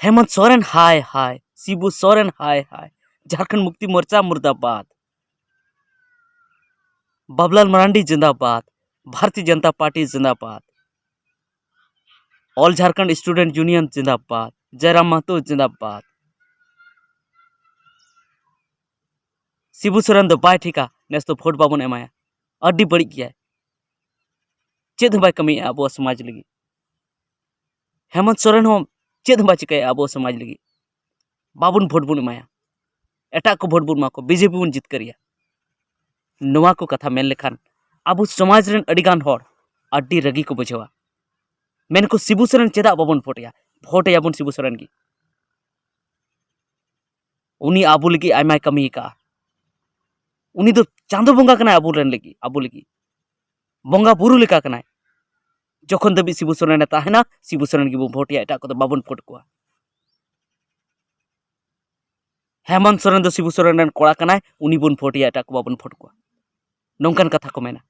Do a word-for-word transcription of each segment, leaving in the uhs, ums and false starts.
ᱦᱮᱢᱚᱱᱛ ᱥᱚᱨᱮᱱ ᱦᱟᱭ ᱦᱟᱭ, ᱥᱤᱵᱩ ᱥᱚᱨᱮᱱ ᱦᱟᱭ ᱦᱟᱭ, Jharkhand Mukti Morcha ᱢᱩᱨᱫᱟᱵᱟᱫ, Babulal Marandi ᱡᱤᱸᱫᱟᱵᱟᱫ, Bharatiya Janata party ᱡᱤᱸᱫᱟᱵᱟᱫ, ᱚᱞ Jharkhand student union ᱡᱤᱸᱫᱟᱵᱟᱫ, Joyram ᱢᱟᱦᱟᱛᱳ ᱡᱤᱸᱫᱟᱵᱟᱫ᱾ ᱥᱤᱵᱩ ᱥᱚᱨᱮᱱ ᱫᱚ ᱵᱟᱭ ᱴᱷᱤᱠᱟ, ᱱᱮᱥ ᱫᱚ ᱵᱷᱳᱴ ᱵᱟᱵᱚᱱ ᱮᱢᱟᱭᱟ, ᱟᱹᱰᱤ ᱵᱟᱹᱲᱤᱡ ᱜᱮᱭᱟᱭ, ᱪᱮᱫ ᱦᱚᱸ ᱵᱟᱭ ᱠᱟᱹᱢᱤᱭᱮᱫᱼᱟ ᱟᱵᱚᱣᱟᱜ ᱥᱚᱢᱟᱡᱽ ᱞᱟᱹᱜᱤᱫ᱾ ᱦᱮᱢᱚᱱᱛ ᱥᱚᱨᱮᱱ ᱦᱚᱸ ᱪᱮᱫ ᱦᱚᱸ ᱵᱟᱭ ᱪᱤᱠᱟᱹᱭᱟ ᱟᱵᱚᱣᱟᱜ ᱥᱚᱢᱟᱡᱽ ᱞᱟᱹᱜᱤᱫ᱾ ᱵᱟᱵᱚᱱ ᱵᱷᱳᱴ ᱵᱚᱱ ᱮᱢᱟᱭᱟ, ᱮᱴᱟᱜ ᱠᱚ ᱵᱷᱳᱴ ᱵᱚᱱ ᱮᱢᱟ ᱠᱚᱣᱟ, ᱵᱤᱡᱮᱯᱤ ᱵᱚᱱ ᱡᱤᱛᱠᱟᱹᱨᱮᱭᱟ᱾ ᱱᱚᱣᱟ ᱠᱚ ᱠᱟᱛᱷᱟ ᱢᱮᱱ ᱞᱮᱠᱷᱟᱱ ᱟᱵᱚ ᱥᱚᱢᱟᱡᱽ ᱨᱮᱱ ᱟᱹᱰᱤᱜᱟᱱ ᱦᱚᱲ ᱟᱹᱰᱤ ᱨᱟᱹᱜᱤ ᱠᱚ ᱵᱩᱡᱷᱟᱹᱣᱟ᱾ ᱢᱮᱱᱠᱚ, "ᱥᱤᱵᱩ ᱥᱚᱨᱮᱱ ᱪᱮᱫᱟᱜ ᱵᱟᱵᱚᱱ ᱵᱷᱳᱴ ᱮᱭᱟ? ᱵᱷᱳᱴ ᱮᱭᱟᱵᱚᱱ ᱥᱤᱵᱩ ᱥᱚᱨᱮᱱ ᱜᱮ, ᱩᱱᱤ ᱟᱵᱚ ᱞᱟᱹᱜᱤᱫ ᱟᱭᱢᱟᱭ ᱠᱟᱹᱢᱤ ᱟᱠᱟᱫᱼᱟ, ᱩᱱᱤ ᱫᱚ ᱪᱟᱸᱫᱚ ᱵᱚᱸᱜᱟ ᱠᱟᱱᱟᱭ ᱟᱵᱚ ᱨᱮᱱ ᱞᱟᱹᱜᱤᱫ, ᱟᱵᱚ ᱞᱟᱹᱜᱤᱫ ᱵᱚᱸᱜᱟ ᱵᱩᱨᱩ ᱞᱮᱠᱟ ᱠᱟᱱᱟᱭ᱾ ᱡᱚᱠᱷᱚᱱ ᱫᱷᱟᱹᱵᱤᱡ ᱥᱤᱵᱩ ᱥᱚᱨᱮᱱᱮ ᱛᱟᱦᱮᱱᱟ, ᱥᱤᱵᱩ ᱥᱚᱨᱮᱱ ᱜᱮᱵᱚᱱ ᱵᱷᱳᱴ ᱮᱭᱟ, ᱮᱴᱟᱜ ᱠᱚᱫᱚ ᱵᱟᱵᱚᱱ ᱵᱷᱳᱴ ᱠᱚᱣᱟ᱾" ᱦᱮᱢᱚᱱᱛ ᱥᱚᱨᱮᱱ ᱫᱚ ᱥᱤᱵᱩ ᱥᱚᱨᱮᱱ ᱨᱮᱱ ᱠᱚᱲᱟ ᱠᱟᱱᱟᱭ, ᱩᱱᱤ ᱵᱚᱱ ᱵᱷᱳᱴ ᱮᱭᱟ, ᱮᱴᱟᱜ ᱠᱚ ᱵᱟᱵᱚᱱ ᱵᱷᱳᱴ ᱠᱚᱣᱟ, ᱱᱚᱝᱠᱟᱱ ᱠᱟᱛᱷᱟ ᱠᱚ ᱢᱮᱱᱟ᱾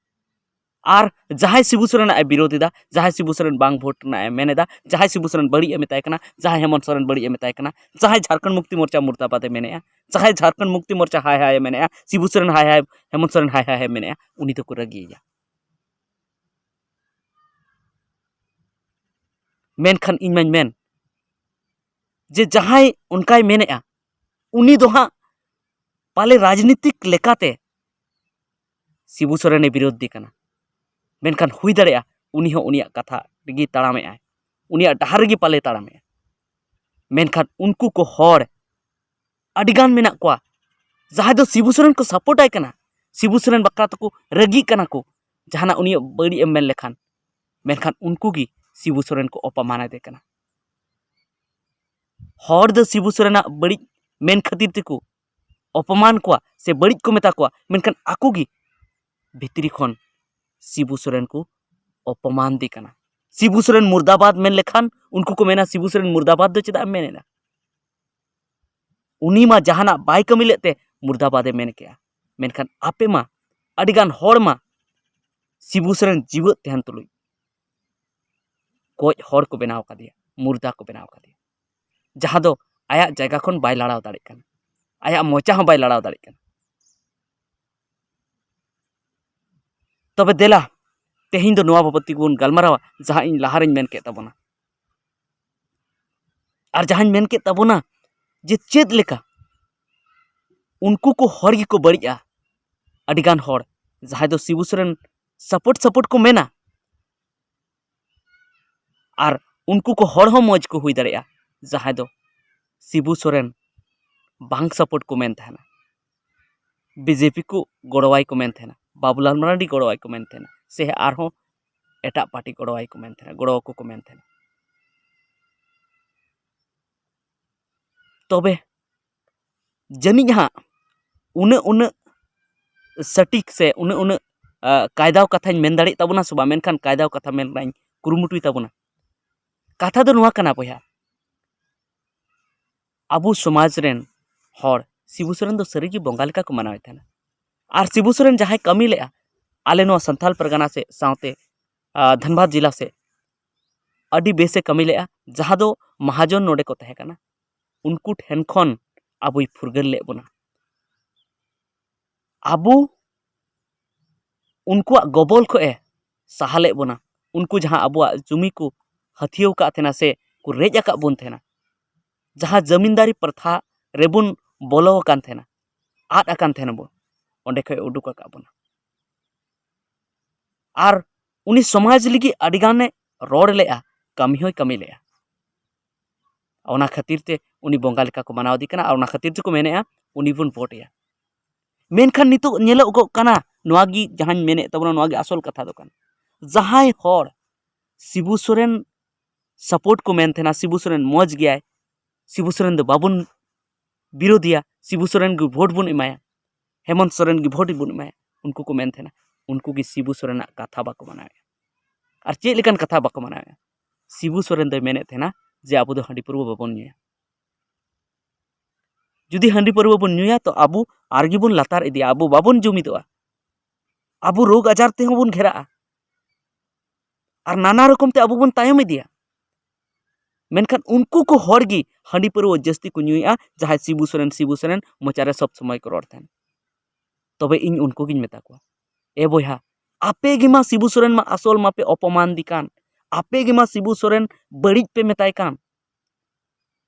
ᱟᱨ ᱡᱟᱦᱟᱸᱭ ᱥᱤᱵᱩ ᱥᱚᱨᱮᱱᱟᱜ ᱮ ᱵᱤᱨᱳᱫ ᱮᱫᱟ, ᱡᱟᱦᱟᱸᱭ ᱥᱤᱵᱩ ᱥᱚᱨᱮᱱ ᱵᱟᱝ ᱵᱷᱳᱴ ᱨᱮᱱᱟᱜ ᱮ ᱢᱮᱱ ᱮᱫᱟ, ᱡᱟᱦᱟᱸᱭ ᱥᱤᱵᱩ ᱥᱚᱨᱮᱱ ᱵᱟᱹᱲᱤᱡ ᱮ ᱢᱮᱛᱟᱭ ᱠᱟᱱᱟ, ᱡᱟᱦᱟᱸᱭ ᱦᱮᱢᱚᱱᱛ ᱥᱚᱨᱮᱱ ᱵᱟᱹᱲᱤᱡ ᱮ ᱢᱮᱛᱟᱭ ᱠᱟᱱᱟ, ᱡᱟᱦᱟᱸᱭ ᱡᱷᱟᱨᱠᱷᱚᱸᱰ ᱢᱩᱠᱛᱤ ᱢᱳᱨᱪᱟ ᱢᱩᱨᱫᱟᱵᱟᱫ ᱮ ᱢᱮᱱᱮᱫᱼᱟ, ᱡᱟᱦᱟᱸᱭ ᱡᱷᱟᱨᱠᱷᱚᱸᱰ ᱢᱩᱠᱛᱤ ᱢᱳᱨᱪᱟ ᱦᱟᱭ ᱦᱟᱭ ᱮ ᱢᱮᱱᱮᱫᱼᱟ, ᱥᱤᱵᱩ ᱥᱚᱨᱮᱱ ᱦᱟᱭ ᱦᱟᱭ, ᱦᱮᱢᱚᱱᱛ ᱥᱚᱨᱮᱱ ᱦᱟᱭ ᱦᱟᱭ ᱮ ᱢᱮᱱᱮᱫᱼᱟ, ᱩᱱᱤ ᱫᱚᱠᱚ ᱨᱟᱹᱜᱤᱭᱮᱭᱟ᱾ ᱢᱮᱱᱠᱷᱟᱱ ᱤᱧ ᱢᱟᱧ ᱢᱮᱱ ᱡᱮ ᱡᱟᱦᱟᱸᱭ ᱚᱱᱠᱟᱭ ᱢᱮᱱᱮᱫᱼᱟ, ᱩᱱᱤ ᱫᱚ ᱦᱟᱸᱜ ᱯᱟᱞᱮ ᱨᱟᱡᱽᱱᱤᱛᱤᱠ ᱞᱮᱠᱟᱛᱮ ᱥᱤᱵᱩ ᱥᱚᱨᱮᱱᱮ ᱵᱤᱨᱳᱫᱷᱤ ᱠᱟᱱᱟ, ᱢᱮᱱᱠᱷᱟᱱ ᱦᱩᱭ ᱫᱟᱲᱮᱭᱟᱜᱼᱟ ᱩᱱᱤ ᱦᱚᱸ ᱩᱱᱤᱭᱟᱜ ᱠᱟᱛᱷᱟ ᱨᱮᱜᱮ ᱛᱟᱲᱟᱢᱮᱫᱼᱟᱭ, ᱩᱱᱤᱭᱟᱜ ᱰᱟᱦᱟᱨ ᱨᱮᱜᱮ ᱯᱟᱞᱮ ᱛᱟᱲᱟᱢᱮᱫᱼᱟ᱾ ᱢᱮᱱᱠᱷᱟᱱ ᱩᱱᱠᱩ ᱠᱚ ᱦᱚᱲ ᱟᱹᱰᱤᱜᱟᱱ ᱢᱮᱱᱟᱜ ᱠᱚᱣᱟ, ᱡᱟᱦᱟᱸᱭ ᱫᱚ ᱥᱤᱵᱩ ᱥᱚᱨᱮᱱ ᱠᱚ ᱥᱟᱯᱳᱨᱴ ᱟᱭ ᱠᱟᱱᱟ, ᱥᱤᱵᱩ ᱥᱚᱨᱮᱱ ᱵᱟᱠᱷᱨᱟ ᱛᱮᱠᱚ ᱨᱟᱹᱜᱤᱜ ᱠᱟᱱᱟ ᱠᱚ, ᱡᱟᱦᱟᱱᱟᱜ ᱩᱱᱤᱭᱟᱜ ᱵᱟᱹᱲᱤᱡ ᱮᱢ ᱢᱮᱱ ᱞᱮᱠᱷᱟᱱ, ᱢᱮᱱᱠᱷᱟᱱ ᱩᱱᱠᱩ ᱜᱮ ᱥᱤᱵᱩ ᱥᱚᱨᱮᱱ ᱠᱚ ᱚᱯᱚᱢᱟᱱ ᱮᱫᱮ ᱠᱟᱱᱟ᱾ ᱦᱚᱲ ᱫᱚ ᱥᱤᱵᱩ ᱥᱚᱨᱮᱱᱟᱜ ᱵᱟᱹᱲᱤᱡ ᱢᱮᱱ ᱠᱷᱟᱹᱛᱤᱨ ᱛᱮᱠᱚ ᱚᱯᱚᱢᱟᱱ ᱠᱚᱣᱟ ᱥᱮ ᱵᱟᱹᱲᱤᱡ ᱠᱚ ᱢᱮᱛᱟ ᱠᱚᱣᱟ, ᱢᱮᱱᱠᱷᱟᱱ ᱟᱠᱚ ᱜᱮ ᱵᱷᱤᱛᱨᱤ ᱠᱷᱚᱱ ᱥᱤᱵᱩ ᱥᱚᱨᱮᱱ ᱠᱚ ᱚᱯᱚᱢᱟᱱ ᱫᱮ ᱠᱟᱱᱟ᱾ ᱥᱤᱵᱩ ᱥᱚᱨᱮᱱ ᱢᱩᱨᱫᱟᱵᱟᱫ ᱢᱮᱱ ᱞᱮᱠᱷᱟᱱ ᱩᱱᱠᱩ ᱠᱚ ᱢᱮᱱᱟ, "ᱥᱤᱵᱩ ᱥᱚᱨᱮᱱ ᱢᱩᱨᱫᱟᱵᱟᱫ ᱫᱚ ᱪᱮᱫᱟᱜ ᱮᱢ ᱢᱮᱱᱮᱫᱟ? ᱩᱱᱤ ᱢᱟ ᱡᱟᱦᱟᱱᱟᱜ ᱵᱟᱭ ᱠᱟᱹᱢᱤ ᱞᱮᱫ ᱛᱮ ᱢᱩᱨᱫᱟᱵᱟᱫ ᱮ ᱢᱮᱱ ᱠᱮᱜᱼᱟ, ᱢᱮᱱᱠᱷᱟᱱ ᱟᱯᱮ ᱢᱟ ᱟᱹᱰᱤᱜᱟᱱ ᱦᱚᱲ ᱢᱟ ᱥᱤᱵᱩ ᱥᱚᱨᱮᱱ ᱡᱤᱣᱮᱫ ᱛᱟᱦᱮᱱ ᱛᱩᱞᱩᱡ ᱜᱚᱡ ᱦᱚᱲ ᱠᱚ ᱵᱮᱱᱟᱣ ᱠᱟᱫᱮᱭᱟ, ᱢᱩᱨᱫᱟ ᱠᱚ ᱵᱮᱱᱟᱣ ᱠᱟᱫᱮᱭᱟ, ᱡᱟᱦᱟᱸ ᱫᱚ ᱟᱭᱟᱜ ᱡᱟᱭᱜᱟ ᱠᱷᱚᱱ ᱵᱟᱭ ᱞᱟᱲᱟᱣ ᱫᱟᱲᱮᱭᱟᱜ ᱠᱟᱱᱟ, ᱟᱭᱟᱜ ᱢᱚᱪᱟ ᱦᱚᱸ ᱵᱟᱭ ᱞᱟᱲᱟᱣ ᱫᱟᱲᱮᱭᱟᱜ ᱠᱟᱱᱟ᱾ ᱛᱚᱵᱮ ᱫᱮᱞᱟ, ᱛᱮᱦᱮᱧ ᱫᱚ ᱱᱚᱣᱟ ᱵᱟᱵᱚᱫ ᱛᱮᱜᱮ ᱵᱚᱱ ᱜᱟᱞᱢᱟᱨᱟᱣᱟ, ᱡᱟᱦᱟᱸ ᱤᱧ ᱞᱟᱦᱟᱨᱮᱧ ᱢᱮᱱ ᱠᱮᱫ ᱛᱟᱵᱚᱱᱟ᱾ ᱟᱨ ᱡᱟᱦᱟᱸᱧ ᱢᱮᱱ ᱠᱮᱫ ᱛᱟᱵᱚᱱᱟ ᱡᱮ ᱪᱮᱫ ᱞᱮᱠᱟ ᱩᱱᱠᱩ ᱠᱚ ᱦᱚᱲ ᱜᱮᱠᱚ ᱵᱟᱹᱲᱤᱡᱼᱟ, ᱟᱹᱰᱤᱜᱟᱱ ᱦᱚᱲ ᱡᱟᱦᱟᱸᱭ ᱫᱚ ᱥᱤᱵᱩ ᱥᱚᱨᱮᱱ ᱥᱟᱯᱳᱨᱴ ᱥᱟᱯᱳᱨᱴ ᱠᱚ ᱢᱮᱱᱟ, ᱟᱨ ᱩᱱᱠᱩ ᱠᱚ ᱦᱚᱲ ᱦᱚᱸ ᱢᱚᱡᱽ ᱠᱚ ᱦᱩᱭ ᱫᱟᱲᱮᱭᱟᱜᱼᱟ ᱡᱟᱦᱟᱸᱭ ᱫᱚ ᱥᱤᱵᱩ ᱥᱚᱨᱮᱱ ᱵᱟᱝ ᱥᱟᱯᱳᱨᱴ ᱠᱚ ᱢᱮᱱ ᱛᱟᱦᱮᱱᱟ, ᱵᱤᱡᱮᱯᱤ ᱠᱚ ᱜᱚᱲᱚᱣᱟᱭ ᱠᱚ ᱢᱮᱱ ᱛᱟᱦᱮᱱᱟ, ᱵᱟᱵᱩᱞᱟᱞ ᱢᱟᱨᱟᱱᱰᱤ ᱜᱚᱲᱚᱣᱟᱭ ᱠᱚ ᱢᱮᱱ ᱛᱟᱦᱮᱱᱟ, ᱥᱮ ᱟᱨᱦᱚᱸ ᱮᱴᱟᱜ ᱯᱟᱨᱴᱤ ᱜᱚᱲᱚᱣᱟᱭ ᱠᱚ ᱢᱮᱱ ᱛᱟᱦᱮᱱᱟ, ᱜᱚᱲᱚ ᱟᱠᱚ ᱠᱚ ᱢᱮᱱ ᱛᱟᱦᱮᱱᱟ᱾ ᱛᱚᱵᱮ ᱡᱟᱹᱱᱤᱡ ᱦᱟᱸᱜ ᱩᱱᱟᱹᱜ ᱩᱱᱟᱹᱜ ᱥᱚᱴᱷᱤᱠ ᱥᱮ ᱩᱱᱟᱹᱜ ᱩᱱᱟᱹᱜ ᱠᱟᱭᱫᱟᱣ ᱠᱟᱛᱷᱟᱧ ᱢᱮᱱ ᱫᱟᱲᱮᱭᱟᱜ ᱛᱟᱵᱚᱱᱟ ᱥᱮ ᱵᱟᱝ, ᱢᱮᱱᱠᱷᱟᱱ ᱠᱟᱭᱫᱟᱣ ᱠᱟᱛᱷᱟ ᱢᱮᱱ ᱨᱮᱱᱟᱜ ᱤᱧ ᱠᱩᱨᱩᱢᱩᱴᱩᱭ ᱛᱟᱵᱚᱱᱟ᱾ ᱠᱟᱛᱷᱟ ᱫᱚ ᱱᱚᱣᱟ ᱠᱟᱱᱟ ᱵᱚᱭᱦᱟ, ᱟᱵᱚ ᱥᱚᱢᱟᱡᱽ ᱨᱮᱱ ᱦᱚᱲ ᱥᱤᱵᱩ ᱥᱚᱨᱮᱱ ᱫᱚ ᱥᱟᱹᱨᱤᱜᱮ ᱵᱚᱸᱜᱟ ᱞᱮᱠᱟ ᱠᱚ ᱢᱟᱱᱟᱣᱮᱫ ᱛᱟᱦᱮᱱᱟ᱾ ᱟᱨ ᱥᱤᱵᱩ ᱥᱚᱨᱮᱱ ᱡᱟᱦᱟᱸᱭ ᱠᱟᱹᱢᱤ ᱞᱮᱫᱼᱟ ᱟᱞᱮ ᱱᱚᱣᱟ ᱥᱟᱱᱛᱟᱞ ᱯᱟᱨᱜᱟᱱᱟ ᱥᱮ ᱥᱟᱶᱛᱮ ᱫᱷᱟᱱᱵᱟᱫᱽ ᱡᱮᱞᱟ ᱥᱮ ᱟᱹᱰᱤ ᱵᱮᱥᱮ ᱠᱟᱹᱢᱤ ᱞᱮᱫᱼᱟ, ᱡᱟᱦᱟᱸ ᱫᱚ ᱢᱟᱦᱟᱡᱚᱱ ᱱᱚᱰᱮ ᱠᱚ ᱛᱟᱦᱮᱸ ᱠᱟᱱᱟ, ᱩᱱᱠᱩ ᱴᱷᱮᱱ ᱠᱷᱚᱱ ᱟᱵᱚᱭ ᱯᱷᱩᱨᱜᱟᱹᱞ ᱞᱮᱫ ᱵᱚᱱᱟ᱾ ᱟᱵᱚ ᱩᱱᱠᱩᱣᱟᱜ ᱜᱚᱵᱚᱞ ᱠᱷᱚᱱᱮ ᱥᱟᱦᱟ ᱞᱮᱫ ᱵᱚᱱᱟ᱾ ᱩᱱᱠᱩ ᱡᱟᱦᱟᱸ ᱟᱵᱚᱣᱟᱜ ᱡᱩᱢᱤ ᱠᱚ ᱦᱟᱹᱛᱷᱭᱟᱹᱣ ᱟᱠᱟᱫ ᱛᱟᱦᱮᱱᱟ ᱥᱮ ᱠᱚ ᱨᱮᱡ ᱟᱠᱟᱫ ᱵᱚᱱ ᱛᱟᱦᱮᱱᱟ, ᱡᱟᱦᱟᱸ ᱡᱟᱹᱢᱤᱱᱫᱟᱨᱤ ᱯᱨᱚᱛᱷᱟ ᱨᱮᱵᱚᱱ ᱵᱚᱞᱚ ᱟᱠᱟᱱ ᱛᱟᱦᱮᱱᱟ, ᱟᱫ ᱟᱠᱟᱱ ᱛᱟᱦᱮᱱᱟ ᱵᱚᱱ, ᱚᱸᱰᱮ ᱠᱷᱚᱱ ᱩᱰᱩᱠ ᱟᱠᱟᱫ ᱵᱚᱱᱟ᱾ ᱟᱨ ᱩᱱᱤ ᱥᱚᱢᱟᱡᱽ ᱞᱟᱹᱜᱤᱫ ᱟᱹᱰᱤᱜᱟᱱᱮ ᱨᱚᱲ ᱞᱮᱫᱼᱟ, ᱠᱟᱹᱢᱤ ᱦᱚᱸᱭ ᱠᱟᱹᱢᱤ ᱞᱮᱫᱼᱟ᱾ ᱚᱱᱟ ᱠᱷᱟᱹᱛᱤᱨ ᱛᱮ ᱩᱱᱤ ᱵᱚᱸᱜᱟ ᱞᱮᱠᱟ ᱠᱚ ᱢᱟᱱᱟᱣ ᱤᱫᱤ ᱠᱟᱱᱟ ᱟᱨ ᱚᱱᱟ ᱠᱷᱟᱹᱛᱤᱨ ᱛᱮᱠᱚ ᱢᱮᱱᱮᱫᱼᱟ ᱩᱱᱤ ᱵᱚᱱ ᱵᱷᱳᱴ ᱮᱭᱟ᱾ ᱢᱮᱱᱠᱷᱟᱱ ᱱᱤᱛᱚᱜ ᱧᱮᱞᱚᱜᱚᱜ ᱠᱟᱱᱟ, ᱱᱚᱣᱟ ᱜᱮ ᱡᱟᱦᱟᱸᱧ ᱢᱮᱱᱮᱫ ᱛᱟᱵᱚᱱᱟ, ᱱᱚᱣᱟ ᱜᱮ ᱟᱥᱚᱞ ᱠᱟᱛᱷᱟ ᱫᱚ ᱠᱟᱱᱟ᱾ ᱡᱟᱦᱟᱸᱭ ᱦᱚᱲ ᱥᱤᱵᱩ ᱥᱚᱨᱮᱱ ᱥᱟᱯᱳᱨᱴ ᱠᱚ ᱢᱮᱱ ᱛᱟᱦᱮᱱᱟ, ᱥᱤᱵᱩ ᱥᱚᱨᱮᱱ ᱢᱚᱡᱽ ᱜᱮᱭᱟᱭ, ᱥᱤᱵᱩ ᱥᱚᱨᱮᱱ ᱫᱚ ᱵᱟᱵᱚᱱ ᱵᱤᱨᱳᱫᱷᱤᱭᱟ, ᱥᱤᱵᱩ ᱥᱚᱨᱮᱱ ᱜᱮ ᱵᱷᱳᱴ ᱵᱚᱱ ᱮᱢᱟᱭᱟ, ᱦᱮᱢᱚᱱᱛ ᱥᱚᱨᱮᱱ ᱜᱮ ᱵᱷᱳᱴ ᱵᱚᱱ ᱮᱢᱟᱭᱟ, ᱩᱱᱠᱩ ᱠᱚ ᱢᱮᱱ ᱛᱟᱦᱮᱱᱟ, ᱩᱱᱠᱩ ᱜᱮ ᱥᱤᱵᱩ ᱥᱚᱨᱮᱱᱟᱜ ᱠᱟᱛᱷᱟ ᱵᱟᱠᱚ ᱢᱟᱱᱟᱣᱮᱫᱼᱟ᱾ ᱟᱨ ᱪᱮᱫ ᱞᱮᱠᱟᱱ ᱠᱟᱛᱷᱟ ᱵᱟᱠᱚ ᱢᱟᱱᱟᱣᱮᱫᱼᱟ? ᱥᱤᱵᱩ ᱥᱚᱨᱮᱱ ᱫᱚᱭ ᱢᱮᱱᱮᱫ ᱛᱟᱦᱮᱱᱟ ᱡᱮ ᱟᱵᱚ ᱫᱚ ᱦᱟᱺᱰᱤ ᱯᱟᱹᱨᱣᱟᱹ ᱵᱟᱵᱚᱱ ᱧᱩᱭᱟ᱾ ᱡᱩᱫᱤ ᱦᱟᱺᱰᱤ ᱯᱟᱹᱨᱣᱟᱹ ᱵᱚᱱ ᱧᱩᱭᱟ, ᱛᱚ ᱟᱵᱚ ᱟᱨ ᱜᱮᱵᱚᱱ ᱞᱟᱛᱟᱨ ᱤᱫᱤᱜᱼᱟ, ᱟᱵᱚ ᱵᱟᱵᱚᱱ ᱡᱩᱢᱤᱫᱚᱜᱼᱟ, ᱟᱵᱚ ᱨᱳᱜᱽ ᱟᱡᱟᱨ ᱛᱮᱦᱚᱸ ᱵᱚᱱ ᱜᱷᱮᱨᱟᱜᱼᱟ, ᱟᱨ ᱱᱟᱱᱟ ᱨᱚᱠᱚᱢ ᱛᱮ ᱟᱵᱚ ᱵᱚᱱ ᱛᱟᱭᱚᱢ ᱤᱫᱤᱜᱼᱟ᱾ ᱢᱮᱱᱠᱷᱟᱱ ᱩᱱᱠᱩ ᱠᱚ ᱦᱚᱲ ᱜᱮ ᱦᱟᱺᱰᱤ ᱯᱟᱹᱨᱣᱟᱹ ᱡᱟᱹᱥᱛᱤ ᱠᱚ ᱧᱩᱭᱮᱫᱼᱟ, ᱡᱟᱦᱟᱸᱭ ᱥᱤᱵᱩ ᱥᱚᱨᱮᱱ, ᱥᱤᱵᱩ ᱥᱚᱨᱮᱱ ᱢᱚᱪᱟ ᱨᱮ ᱥᱚᱵ ᱥᱚᱢᱚᱭ ᱠᱚ ᱨᱚᱲ ᱛᱟᱦᱮᱱ᱾ ᱛᱚᱵᱮ ᱤᱧ ᱩᱱᱠᱩ ᱜᱤᱧ ᱢᱮᱛᱟ ᱠᱚᱣᱟ, ᱮ ᱵᱚᱭᱦᱟ, ᱟᱯᱮ ᱜᱮᱢᱟ ᱥᱤᱵᱩ ᱥᱚᱨᱮᱱ ᱢᱟ ᱟᱥᱚᱞ ᱢᱟᱯᱮ ᱚᱯᱚᱢᱟᱱ ᱫᱤ ᱠᱟᱱ, ᱟᱯᱮ ᱜᱮᱢᱟ ᱥᱤᱵᱩ ᱥᱚᱨᱮᱱ ᱵᱟᱹᱲᱤᱡ ᱯᱮ ᱢᱮᱛᱟᱭ ᱠᱟᱱ᱾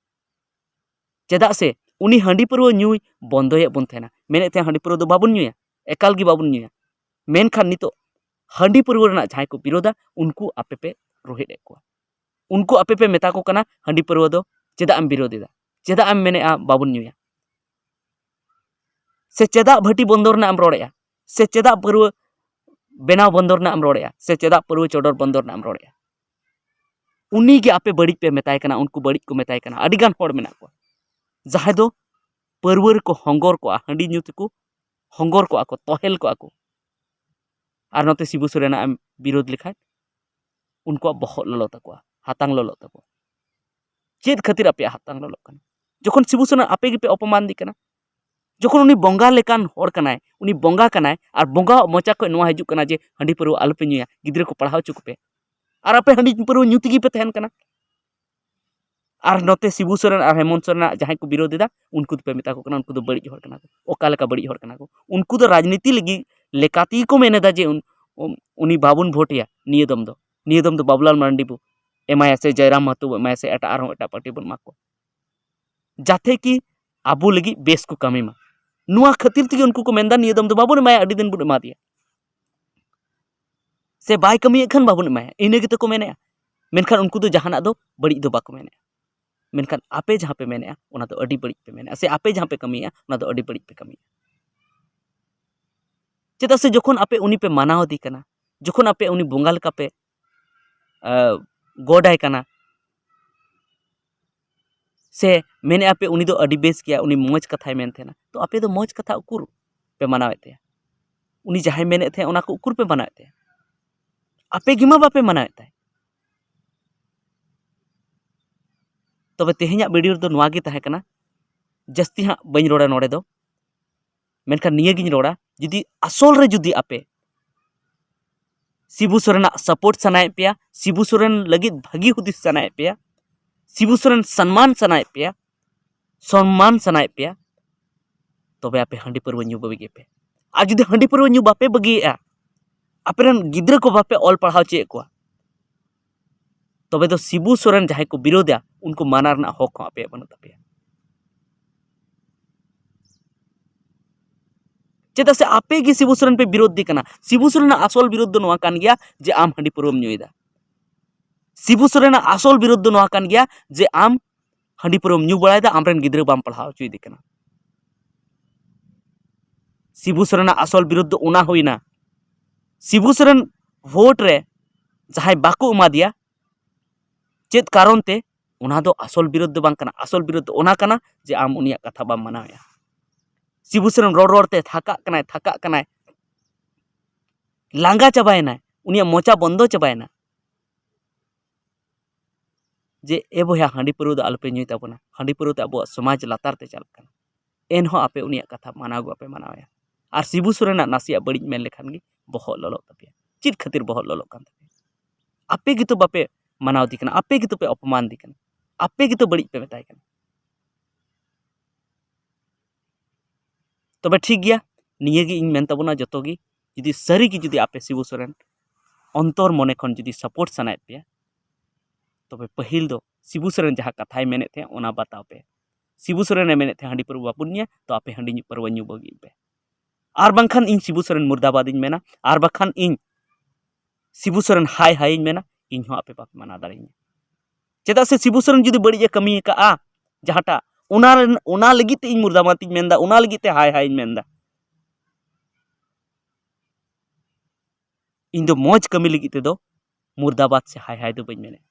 ᱪᱮᱫᱟᱜ ᱥᱮ ᱩᱱᱤ ᱦᱟᱺᱰᱤ ᱯᱟᱹᱨᱣᱟᱹ ᱧᱩᱭ ᱵᱚᱱᱫᱚᱭᱮᱫ ᱵᱚᱱ ᱛᱟᱦᱮᱱᱟ, ᱢᱮᱱᱮᱫ ᱛᱟᱦᱮᱸ ᱦᱟᱺᱰᱤ ᱯᱟᱹᱨᱣᱟᱹ ᱫᱚ ᱵᱟᱵᱚᱱ ᱧᱩᱭᱟ, ᱮᱠᱟᱞ ᱜᱮ ᱵᱟᱵᱚᱱ ᱧᱩᱭᱟ᱾ ᱢᱮᱱᱠᱷᱟᱱ ᱱᱤᱛᱚᱜ ᱦᱟᱺᱰᱤ ᱯᱟᱹᱨᱣᱟᱹ ᱨᱮᱱᱟᱜ ᱡᱟᱦᱟᱸᱭ ᱠᱚ ᱵᱤᱨᱳᱫᱟ, ᱩᱱᱠᱩ ᱟᱯᱮ ᱯᱮ ᱨᱳᱦᱮᱫ ᱮᱫ ᱠᱚᱣᱟ, ᱩᱱᱠᱩ ᱟᱯᱮ ᱯᱮ ᱢᱮᱛᱟ ᱠᱚ ᱠᱟᱱᱟ ᱦᱟᱺᱰᱤ ᱯᱟᱹᱨᱣᱟᱹ ᱫᱚ ᱪᱮᱫᱟᱜ ᱮᱢ ᱵᱤᱨᱳᱫ ᱮᱫᱟ, ᱪᱮᱫᱟᱜ ᱮᱢ ᱢᱮᱱᱮᱫᱼᱟ ᱵᱟᱵᱚᱱ ᱧᱩᱭᱟ, ᱥᱮ ᱪᱮᱫᱟᱜ ᱵᱷᱟᱹᱴᱤ ᱵᱚᱱᱫᱚ ᱨᱮᱱᱟᱜ ᱮᱢ ᱨᱚᱲᱮᱫᱼᱟ, ᱥᱮ ᱪᱮᱫᱟᱜ ᱯᱟᱹᱨᱣᱟᱹ ᱵᱮᱱᱟᱣ ᱵᱚᱱᱫᱚ ᱨᱮᱱᱟᱜ ᱮᱢ ᱨᱚᱲᱮᱫᱼᱟ, ᱥᱮ ᱪᱮᱫᱟᱜ ᱯᱟᱹᱨᱣᱟᱹ ᱪᱚᱰᱚᱨ ᱵᱚᱱᱫᱚ ᱨᱮᱱᱟᱜ ᱮᱢ ᱨᱚᱲᱮᱫᱼᱟ᱾ ᱩᱱᱤ ᱜᱮ ᱟᱯᱮ ᱵᱟᱹᱲᱤᱡ ᱯᱮ ᱢᱮᱛᱟᱭ ᱠᱟᱱᱟ, ᱩᱱᱠᱩ ᱵᱟᱹᱲᱤᱡ ᱠᱚ ᱢᱮᱛᱟᱭ ᱠᱟᱱᱟ᱾ ᱟᱹᱰᱤ ᱜᱟᱱ ᱦᱚᱲ ᱢᱮᱱᱟᱜ ᱠᱚᱣᱟ ᱡᱟᱦᱟᱸᱭ ᱫᱚ ᱯᱟᱹᱨᱣᱟᱹ ᱨᱮᱠᱚ ᱦᱚᱸᱜᱚᱨ ᱠᱚᱜᱼᱟ, ᱦᱟᱺᱰᱤ ᱧᱩ ᱛᱮᱠᱚ ᱦᱚᱸᱜᱚᱨ ᱠᱚᱜᱼᱟ ᱠᱚ, ᱛᱚᱦᱮᱞ ᱠᱚᱜᱼᱟ ᱠᱚ᱾ ᱟᱨ ᱱᱚᱛᱮ ᱥᱤᱵᱩ ᱥᱚᱨᱮᱱᱟᱜ ᱮᱢ ᱵᱤᱨᱳᱫ ᱞᱮᱠᱷᱟᱡ ᱩᱱᱠᱩᱣᱟᱜ ᱵᱚᱦᱚᱜ ᱞᱚᱞᱚ ᱛᱟᱠᱚᱣᱟ, ᱦᱟᱛᱟᱝ ᱞᱚᱞᱚᱜ ᱛᱟᱠᱚᱣᱟ᱾ ᱪᱮᱫ ᱠᱷᱟᱹᱛᱤᱨ ᱟᱯᱮᱭᱟᱜ ᱦᱟᱛᱟᱝ ᱞᱚᱞᱚᱜ ᱠᱟᱱᱟ? ᱡᱚᱠᱷᱚᱱ ᱥᱤᱵᱩ ᱥᱚᱨᱮᱱ ᱟᱯᱮ ᱜᱮᱯᱮ ᱚᱯᱚᱢᱟᱱ ᱫᱤ ᱠᱟᱱᱟ, ᱡᱚᱠᱷᱚᱱ ᱩᱱᱤ ᱵᱚᱸᱜᱟ ᱞᱮᱠᱟᱱ ᱦᱚᱲ ᱠᱟᱱᱟᱭ, ᱩᱱᱤ ᱵᱚᱸᱜᱟ ᱠᱟᱱᱟᱭ, ᱟᱨ ᱵᱚᱸᱜᱟᱣᱟᱜ ᱢᱚᱪᱟ ᱠᱷᱚᱱ ᱱᱚᱣᱟ ᱦᱤᱡᱩᱜ ᱠᱟᱱᱟ ᱡᱮ ᱦᱟᱺᱰᱤ ᱯᱟᱹᱨᱣᱟᱹ ᱟᱞᱚᱯᱮ ᱧᱩᱭᱟ, ᱜᱤᱫᱽᱨᱟᱹ ᱠᱚ ᱯᱟᱲᱦᱟᱣ ᱦᱚᱪᱚ ᱠᱚᱯᱮ, ᱟᱨ ᱟᱯᱮ ᱦᱟᱺᱰᱤ ᱯᱟᱹᱨᱣᱟᱹ ᱧᱩ ᱛᱮᱜᱮ ᱯᱮ ᱛᱟᱦᱮᱱ ᱠᱟᱱᱟ᱾ ᱟᱨ ᱱᱚᱛᱮ ᱥᱤᱵᱩ ᱥᱚᱨᱮᱱ ᱟᱨ ᱦᱮᱢᱚᱱᱛ ᱥᱚᱨᱮᱱᱟᱜ ᱡᱟᱦᱟᱸᱭ ᱠᱚ ᱵᱤᱨᱳᱫ ᱮᱫᱟ, ᱩᱱᱠᱩ ᱫᱚᱯᱮ ᱢᱮᱛᱟ ᱠᱚ ᱠᱟᱱᱟ ᱩᱱᱠᱩ ᱫᱚ ᱵᱟᱹᱲᱤᱡ ᱦᱚᱲ ᱠᱟᱱᱟ ᱠᱚ᱾ ᱚᱠᱟ ᱞᱮᱠᱟ ᱵᱟᱹᱲᱤᱡ ᱦᱚᱲ ᱠᱟᱱᱟ ᱠᱚ? ᱩᱱᱠᱩ ᱫᱚ ᱨᱟᱡᱽᱱᱤᱛᱤ ᱞᱟᱹᱜᱤᱫ ᱞᱮᱠᱟ ᱛᱮᱜᱮ ᱠᱚ ᱢᱮᱱ ᱮᱫᱟ ᱡᱮ ᱩᱱ-, ᱩᱱ-, ᱩᱱᱤ ᱵᱟᱵᱚᱱ ᱵᱷᱳᱴ ᱮᱭᱟ ᱱᱤᱭᱟᱹ ᱫᱚᱢ ᱫᱚ, ᱱᱤᱭᱟᱹ ᱫᱚᱢ ᱫᱚ ᱵᱟᱵᱩᱞᱟᱞ ᱢᱟᱨᱟᱱᱰᱤ ᱵᱚ ᱮᱢᱟᱭᱟ, ᱥᱮ ᱡᱚᱭᱨᱟᱢ ᱢᱟᱦᱟᱛᱚ ᱵᱚ ᱮᱢᱟᱭᱟ, ᱥᱮ ᱮᱴᱟᱜ ᱟᱨᱦᱚᱸ ᱮᱴᱟᱜ ᱯᱟᱨᱴᱤ ᱵᱚᱱ ᱮᱢᱟ ᱠᱚᱣᱟ, ᱡᱟᱛᱮ ᱠᱤ ᱟᱵᱚ ᱞᱟᱹᱜᱤᱫ ᱵᱮᱥ ᱠᱚ ᱠᱟᱹᱢᱤ ᱢᱟ᱾ ᱱᱚᱣᱟ ᱠᱷᱟᱹᱛᱤᱨ ᱛᱮᱜᱮ ᱩᱱᱠᱩ ᱠᱚ ᱢᱮᱱᱫᱟ ᱱᱤᱭᱟᱹ ᱫᱚᱢ ᱫᱚ ᱵᱟᱵᱚᱱ ᱮᱢᱟᱭᱟ, ᱟᱹᱰᱤ ᱫᱤᱱ ᱵᱚᱱ ᱮᱢᱟ ᱫᱮᱭᱟ᱾ ᱥᱮ ᱵᱟᱭ ᱠᱟᱹᱢᱤᱭᱮᱫ ᱠᱷᱟᱱ ᱵᱟᱵᱚᱱ ᱮᱢᱟᱭᱟ, ᱤᱱᱟᱹ ᱜᱮᱛᱚ ᱠᱚ ᱢᱮᱱᱮᱫᱼᱟ᱾ ᱢᱮᱱᱠᱷᱟᱱ ᱩᱱᱠᱩ ᱫᱚ ᱡᱟᱦᱟᱱᱟᱜ ᱫᱚ ᱵᱟᱹᱲᱤᱡ ᱫᱚ ᱵᱟᱠᱚ ᱢᱮᱱᱮᱫᱼᱟ᱾ ᱢᱮᱱᱠᱷᱟᱱ ᱟᱯᱮ ᱡᱟᱦᱟᱸ ᱯᱮ ᱢᱮᱱᱮᱫᱼᱟ, ᱚᱱᱟ ᱫᱚ ᱟᱹᱰᱤ ᱵᱟᱹᱲᱤᱡ ᱯᱮ ᱢᱮᱱᱮᱫᱼᱟ, ᱥᱮ ᱟᱯᱮ ᱡᱟᱦᱟᱸ ᱯᱮ ᱠᱟᱹᱢᱤᱭᱮᱫᱼᱟ, ᱚᱱᱟ ᱫᱚ ᱟᱹᱰᱤ ᱵᱟᱹᱲᱤᱡ ᱯᱮ ᱠᱟᱹᱢᱤᱭᱮᱫᱼᱟ᱾ ᱪᱮᱫᱟᱜ ᱥᱮ ᱡᱚᱠᱷᱚᱱ ᱟᱯᱮ ᱩᱱᱤ ᱯᱮ ᱢᱟᱱᱟᱣ ᱮᱫᱮ ᱠᱟᱱᱟ, ᱡᱚᱠᱷᱚᱱ ᱟᱯᱮ ᱩᱱᱤ ᱵᱚᱸᱜᱟ ᱞᱮᱠᱟ ᱯᱮ, ᱟᱸ, ᱜᱚᱰ ᱟᱭ ᱠᱟᱱᱟ, ᱥᱮ ᱢᱮᱱᱮᱫᱼᱟ ᱯᱮ ᱩᱱᱤ ᱫᱚ ᱟᱹᱰᱤ ᱵᱮᱥ ᱜᱮᱭᱟ, ᱩᱱᱤ ᱢᱚᱡᱽ ᱠᱟᱛᱷᱟᱭ ᱢᱮᱱ ᱛᱟᱦᱮᱱᱟ, ᱛᱚ ᱟᱯᱮ ᱫᱚ ᱢᱚᱡᱽ ᱠᱟᱛᱷᱟ ᱩᱠᱩᱨ ᱯᱮ ᱢᱟᱱᱟᱣᱮᱫ ᱛᱟᱭᱟ? ᱩᱱᱤ ᱡᱟᱦᱟᱸᱭ ᱢᱮᱱᱮᱫ ᱛᱟᱦᱮᱸᱫ ᱚᱱᱟ ᱠᱚ ᱩᱠᱩᱨ ᱯᱮ ᱢᱟᱱᱟᱣᱮᱫ ᱛᱟᱭᱟ? ᱟᱯᱮ ᱜᱮᱢᱟ ᱵᱟᱯᱮ ᱢᱟᱱᱟᱣᱮᱫ ᱛᱟᱭ᱾ ᱛᱚᱵᱮ ᱛᱮᱦᱮᱧᱟᱜ ᱵᱷᱤᱰᱤᱭᱳ ᱨᱮᱫᱚ ᱱᱚᱣᱟ ᱜᱮ ᱛᱟᱦᱮᱸ ᱠᱟᱱᱟ, ᱡᱟᱹᱥᱛᱤ ᱦᱟᱸᱜ ᱵᱟᱹᱧ ᱨᱚᱲᱟ ᱱᱚᱰᱮ ᱫᱚ᱾ ᱢᱮᱱᱠᱷᱟᱱ ᱱᱤᱭᱟᱹᱜᱤᱧ ᱨᱚᱲᱟ, ᱡᱩᱫᱤ ᱟᱥᱚᱞ ᱨᱮ ᱡᱩᱫᱤ ᱟᱯᱮ ᱥᱤᱵᱩ ᱥᱚᱨᱮᱱᱟᱜ ᱥᱟᱯᱳᱨᱴ ᱥᱟᱱᱟᱭᱮᱫ ᱯᱮᱭᱟ, ᱥᱤᱵᱩ ᱥᱚᱨᱮᱱ ᱞᱟᱹᱜᱤᱫ ᱵᱷᱟᱹᱜᱤ ᱦᱩᱫᱤᱥ ᱥᱟᱱᱟᱭᱮᱫ ᱯᱮᱭᱟ, ᱥᱤᱵᱩ ᱥᱚᱨᱮᱱ ᱥᱚᱱᱢᱟᱱ ᱥᱟᱱᱟᱭᱮᱫ ᱯᱮᱭᱟ, ᱥᱚᱱᱢᱟᱱ ᱥᱟᱱᱟᱭᱮᱫ ᱯᱮᱭᱟ, ᱛᱚᱵᱮ ᱟᱯᱮ ᱦᱟᱺᱰᱤ ᱯᱟᱹᱨᱣᱟᱹ ᱧᱩ ᱵᱟᱹᱜᱤ ᱯᱮ᱾ ᱟᱨ ᱡᱩᱫᱤ ᱦᱟᱺᱰᱤ ᱯᱟᱹᱨᱣᱟᱹ ᱧᱩ ᱵᱟᱯᱮ ᱵᱟᱹᱜᱤᱭᱮᱫᱼᱟ, ᱟᱯᱮ ᱨᱮᱱ ᱜᱤᱫᱽᱨᱟᱹ ᱠᱚ ᱵᱟᱯᱮ ᱚᱞ ᱯᱟᱲᱦᱟᱣ ᱦᱚᱪᱚᱭᱮᱫ ᱠᱚᱣᱟ, ᱛᱚᱵᱮ ᱫᱚ ᱥᱤᱵᱩ ᱥᱚᱨᱮᱱ ᱡᱟᱦᱟᱸᱭ ᱠᱚ ᱵᱤᱨᱳᱫᱟ, ᱩᱱᱠᱩ ᱢᱟᱱᱟ ᱨᱮᱱᱟᱜ ᱦᱚᱠ ᱦᱚᱸ ᱟᱯᱮᱭᱟᱜ ᱵᱟᱹᱱᱩᱜ ᱛᱟᱯᱮᱭᱟ᱾ ᱪᱮᱫᱟᱜ ᱥᱮ ᱟᱯᱮ ᱜᱮ ᱥᱤᱵᱩ ᱥᱚᱨᱮᱱ ᱯᱮ ᱵᱤᱨᱳᱫᱷᱤ ᱠᱟᱱᱟ᱾ ᱥᱤᱵᱩ ᱥᱚᱨᱮᱱᱟᱜ ᱟᱥᱚᱞ ᱵᱤᱨᱳᱫᱷ ᱫᱚ ᱱᱚᱣᱟ ᱠᱟᱱ ᱜᱮᱭᱟ ᱡᱮ ᱟᱢ ᱦᱟᱺᱰᱤ ᱯᱟᱹᱨᱣᱟᱹᱢ ᱧᱩᱭᱮᱫᱟ᱾ ᱥᱤᱵᱩ ᱥᱚᱨᱮᱱᱟᱜ ᱟᱥᱚᱞ ᱵᱤᱨᱳᱫᱷ ᱫᱚ ᱱᱚᱣᱟ ᱠᱟᱱ ᱜᱮᱭᱟ ᱡᱮ ᱟᱢ ᱦᱟᱺᱰᱤ ᱯᱟᱹᱨᱣᱟᱹᱢ ᱧᱩ ᱵᱟᱲᱟᱭᱮᱫᱟ, ᱟᱢᱨᱮᱱ ᱜᱤᱫᱽᱨᱟᱹ ᱵᱟᱢ ᱯᱟᱲᱦᱟᱣ ᱦᱚᱪᱚᱭᱮᱫᱮ ᱠᱟᱱᱟ᱾ ᱥᱤᱵᱩ ᱥᱚᱨᱮᱱᱟᱜ ᱟᱥᱚᱞ ᱵᱤᱨᱳᱫᱷ ᱫᱚ ᱚᱱᱟ ᱦᱩᱭᱱᱟ᱾ ᱥᱤᱵᱩ ᱥᱚᱨᱮᱱ ᱵᱷᱳᱴ ᱨᱮ ᱡᱟᱦᱟᱸᱭ ᱵᱟᱠᱚ ᱮᱢᱟ ᱫᱮᱭᱟ, ᱪᱮᱫ ᱠᱟᱨᱚᱱ ᱛᱮ? ᱚᱱᱟ ᱫᱚ ᱟᱥᱚᱞ ᱵᱤᱨᱳᱫᱷ ᱫᱚ ᱵᱟᱝ ᱠᱟᱱᱟ᱾ ᱟᱥᱚᱞ ᱵᱤᱨᱳᱫᱷ ᱫᱚ ᱚᱱᱟ ᱠᱟᱱᱟ ᱡᱮ ᱟᱢ ᱩᱱᱤᱭᱟᱜ ᱠᱟᱛᱷᱟ ᱵᱟᱢ ᱢᱟᱱᱟᱣᱮᱫᱼᱟ᱾ ᱥᱤᱵᱩ ᱥᱚᱨᱮᱱ ᱨᱚᱲ ᱨᱚᱲ ᱛᱮ ᱛᱷᱟᱠᱟᱜ ᱠᱟᱱᱟᱭ, ᱛᱷᱟᱠᱟᱜ ᱠᱟᱱᱟᱭ, ᱞᱟᱸᱜᱟ ᱪᱟᱵᱟᱭᱮᱱᱟᱭ, ᱩᱱᱤᱭᱟᱜ ᱢᱚᱪᱟ ᱵᱚᱱᱫᱚ ᱪᱟᱵᱟᱭᱮᱱᱟ᱾ ᱡᱮ, "ᱮ ᱵᱚᱭᱦᱟ, ᱦᱟᱺᱰᱤ ᱯᱟᱹᱨᱣᱟᱹ ᱫᱚ ᱟᱞᱚᱯᱮ ᱧᱩᱭ ᱛᱟᱵᱚᱱᱟ, ᱦᱟᱺᱰᱤ ᱯᱟᱹᱨᱣᱟᱹ ᱛᱮ ᱟᱵᱚᱣᱟᱜ ᱥᱚᱢᱟᱡᱽ ᱞᱟᱛᱟᱨ ᱛᱮ ᱪᱟᱞᱟᱜ ᱠᱟᱱᱟ", ᱮᱱᱦᱚᱸ ᱟᱯᱮ ᱩᱱᱤᱭᱟᱜ ᱠᱟᱛᱷᱟ ᱢᱟᱱᱟᱣ ᱜᱮ ᱵᱟᱯᱮ ᱢᱟᱱᱟᱣᱮᱭᱟ᱾ ᱟᱨ ᱥᱤᱵᱩ ᱥᱚᱨᱮᱱᱟᱜ ᱱᱟᱥᱮᱭᱟᱜ ᱵᱟᱹᱲᱤᱡ ᱢᱮᱱ ᱞᱮᱠᱷᱟᱱ ᱜᱮ ᱵᱚᱦᱚᱜ ᱞᱚᱞᱚᱜ ᱛᱟᱯᱮᱭᱟ᱾ ᱪᱮᱫ ᱠᱷᱟᱹᱛᱤᱨ ᱵᱚᱦᱚᱜ ᱞᱚᱞᱚᱜ ᱠᱟᱱ ᱛᱟᱯᱮᱭᱟ? ᱟᱯᱮ ᱜᱮᱛᱚ ᱵᱟᱯᱮ ᱢᱟᱱᱟᱣ ᱫᱮ ᱠᱟᱱᱟ, ᱟᱯᱮ ᱜᱮᱛᱚ ᱯᱮ ᱚᱯᱚᱢᱟᱱ ᱫᱮ ᱠᱟᱱᱟ, ᱟᱯᱮ ᱜᱮᱛᱚ ᱵᱟᱹᱲᱤᱡ ᱯᱮ ᱢᱮᱛᱟᱭ ᱠᱟᱱᱟ᱾ ᱛᱚᱵᱮ ᱴᱷᱤᱠ ᱜᱮᱭᱟ, ᱱᱤᱭᱟᱹ ᱜᱮ ᱤᱧ ᱢᱮᱱ ᱛᱟᱵᱚᱱᱟ ᱡᱚᱛᱚ ᱜᱮ, ᱡᱩᱫᱤ ᱥᱟᱹᱨᱤ ᱜᱮ ᱡᱩᱫᱤ ᱟᱯᱮ ᱥᱤᱵᱩ ᱥᱚᱨᱮᱱ ᱚᱱᱛᱚᱨ ᱢᱚᱱᱮ ᱠᱷᱚᱱ ᱡᱩᱫᱤ ᱥᱟᱯᱳᱨᱴ ᱥᱟᱱᱟᱭᱮᱫ ᱯᱮᱭᱟ, ᱛᱚᱵᱮ ᱯᱟᱹᱦᱤᱞ ᱫᱚ ᱥᱤᱵᱩ ᱥᱚᱨᱮᱱ ᱡᱟᱦᱟᱸ ᱠᱟᱛᱷᱟᱭ ᱢᱮᱱᱮᱫ ᱛᱟᱦᱮᱸᱫ, ᱚᱱᱟ ᱵᱟᱛᱟᱣ ᱯᱮ᱾ ᱥᱤᱵᱩ ᱥᱚᱨᱮᱱᱮ ᱢᱮᱱᱮᱫ ᱛᱟᱦᱮᱸᱫ ᱦᱟᱺᱰᱤ ᱯᱟᱹᱨᱣᱟᱹ ᱵᱟᱵᱚᱱ ᱧᱩᱭᱟ, ᱛᱚ ᱟᱯᱮ ᱦᱟᱺᱰᱤ ᱧᱩ ᱯᱟᱹᱨᱣᱟᱹ ᱧᱩ ᱵᱟᱹᱜᱤ ᱯᱮ᱾ ᱟᱨ ᱵᱟᱝᱠᱷᱟᱱ ᱤᱧ ᱥᱤᱵᱩ ᱥᱚᱨᱮᱱ ᱢᱩᱨᱫᱟᱵᱟᱫᱽ ᱤᱧ ᱢᱮᱱᱟ, ᱟᱨ ᱵᱟᱝᱠᱷᱟᱱ ᱤᱧ ᱥᱤᱵᱩ ᱥᱚᱨᱮᱱ ᱦᱟᱭ ᱦᱟᱭ ᱤᱧ ᱢᱮᱱᱟ, ᱤᱧ ᱦᱚᱸ ᱟᱯᱮ ᱵᱟᱯᱮ ᱢᱟᱱᱟ ᱫᱟᱲᱮᱭᱟᱹᱧᱟ᱾ ᱪᱮᱫᱟᱜ ᱥᱮ ᱥᱤᱵᱩ ᱥᱚᱨᱮᱱ ᱡᱩᱫᱤ ᱵᱟᱹᱲᱤᱡ ᱮ ᱠᱟᱹᱢᱤ ᱟᱠᱟᱫᱼᱟ ᱡᱟᱦᱟᱸᱴᱟᱜ, ᱚᱱᱟ ᱨᱮᱱ-, ᱚᱱᱟ ᱞᱟᱹᱜᱤᱫ ᱛᱮ ᱤᱧ ᱢᱩᱨᱫᱟᱵᱟᱫᱽ ᱤᱧ ᱢᱮᱱᱫᱟ, ᱚᱱᱟ ᱞᱟᱹᱜᱤᱫ ᱛᱮ ᱦᱟᱭ ᱦᱟᱭ ᱤᱧ ᱢᱮᱱᱫᱟ᱾ ᱤᱧ ᱫᱚ ᱢᱚᱡᱽ ᱠᱟᱹᱢᱤ ᱞᱟᱹᱜᱤᱫ ᱛᱮᱫᱚ ᱢᱩᱨᱫᱟᱵᱟᱫᱽ ᱥᱮ ᱦᱟᱭ ᱦᱟᱭ ᱫᱚ ᱵᱟᱹᱧ ᱢᱮᱱᱮᱫ᱾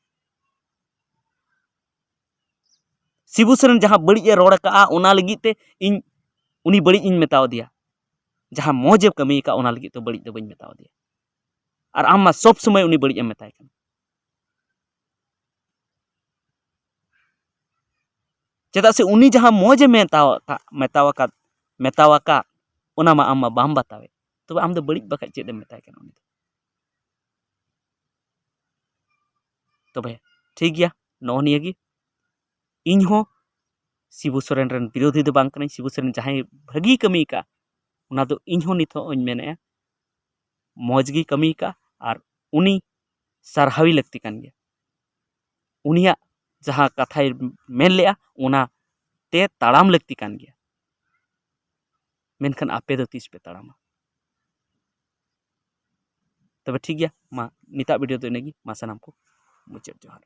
ᱥᱤᱵᱩ ᱥᱚᱨᱮᱱ ᱡᱟᱦᱟᱸ ᱵᱟᱹᱲᱤᱡ ᱮ ᱨᱚᱲ ᱟᱠᱟᱫᱼᱟ, ᱚᱱᱟ ᱞᱟᱹᱜᱤᱫ ᱛᱮ ᱤᱧ ᱩᱱᱤ ᱵᱟᱹᱲᱤᱡ ᱤᱧ ᱢᱮᱛᱟᱣ ᱫᱮᱭᱟ᱾ ᱡᱟᱦᱟᱸ ᱢᱚᱡᱽ ᱮ ᱠᱟᱹᱢᱤ ᱟᱠᱟᱫ, ᱚᱱᱟ ᱞᱟᱹᱜᱤᱫ ᱛᱮ ᱵᱟᱹᱲᱤᱡ ᱫᱚ ᱵᱟᱹᱧ ᱢᱮᱛᱟᱣ ᱫᱮᱭᱟ᱾ ᱟᱨ ᱟᱢ ᱢᱟ ᱥᱚᱵ ᱥᱚᱢᱚᱭ ᱩᱱᱤ ᱵᱟᱹᱲᱤᱡ ᱮᱢ ᱢᱮᱛᱟᱭ ᱠᱟᱱᱟ᱾ ᱪᱮᱫᱟᱜ ᱥᱮ ᱩᱱᱤ ᱡᱟᱦᱟᱸ ᱢᱚᱡᱽ ᱮ ᱢᱮᱛᱟᱣ ᱟᱠᱟᱫ, ᱢᱮᱛᱟᱣ ᱟᱠᱟᱫ, ᱢᱮᱛᱟᱣ ᱟᱠᱟᱫ, ᱚᱱᱟ ᱢᱟ ᱟᱢ ᱢᱟ ᱵᱟᱢ ᱵᱟᱛᱟᱣᱮᱫ᱾ ᱛᱚᱵᱮ ᱟᱢ ᱫᱚ ᱵᱟᱹᱲᱤᱡ ᱵᱟᱠᱷᱟᱡ ᱪᱮᱫ ᱮᱢ ᱢᱮᱛᱟᱭ ᱠᱟᱱᱟ ᱩᱱᱤ ᱫᱚ? ᱛᱚᱵᱮ ᱴᱷᱤᱠ ᱜᱮᱭᱟ, ᱱᱚᱜᱼᱚ ᱱᱤᱭᱟᱹ ᱜᱮ ᱤᱧ ᱦᱚᱸ ᱥᱤᱵᱩ ᱥᱚᱨᱮᱱ ᱨᱮᱱ ᱵᱤᱨᱳᱫᱷᱤ ᱫᱚ ᱵᱟᱝ ᱠᱟᱹᱱᱟᱹᱧ᱾ ᱥᱤᱵᱩ ᱥᱚᱨᱮᱱ ᱡᱟᱦᱟᱸᱭ ᱵᱷᱟᱹᱜᱤ ᱠᱟᱹᱢᱤ ᱟᱠᱟᱫ, ᱚᱱᱟ ᱫᱚ ᱤᱧ ᱦᱚᱸ ᱱᱤᱛᱚᱜ ᱤᱧ ᱢᱮᱱᱮᱫᱼᱟ, ᱢᱚᱡᱽ ᱜᱮ ᱠᱟᱹᱢᱤ ᱟᱠᱟᱫ, ᱟᱨ ᱩᱱᱤ ᱥᱟᱨᱦᱟᱣᱤ ᱞᱟᱹᱠᱛᱤ ᱠᱟᱱ ᱜᱮᱭᱟ᱾ ᱩᱱᱤᱭᱟᱜ ᱡᱟᱦᱟᱸ ᱠᱟᱛᱷᱟᱭ ᱢᱮᱱ ᱞᱮᱫᱼᱟ, ᱚᱱᱟ ᱛᱮ ᱛᱟᱲᱟᱢ ᱞᱟᱹᱠᱛᱤ ᱠᱟᱱ ᱜᱮᱭᱟ᱾ ᱢᱮᱱᱠᱷᱟᱱ ᱟᱯᱮ ᱫᱚ ᱛᱤᱥ ᱯᱮ ᱛᱟᱲᱟᱢᱟ? ᱛᱚᱵᱮ ᱴᱷᱤᱠ ᱜᱮᱭᱟ, ᱢᱟ ᱱᱤᱛᱟᱜ ᱵᱷᱤᱰᱤᱭᱳ ᱫᱚ ᱤᱱᱟᱹᱜᱮ᱾ ᱢᱟ ᱥᱟᱱᱟᱢ ᱠᱚ ᱢᱩᱪᱟᱹᱫ ᱡᱚᱦᱟᱨ᱾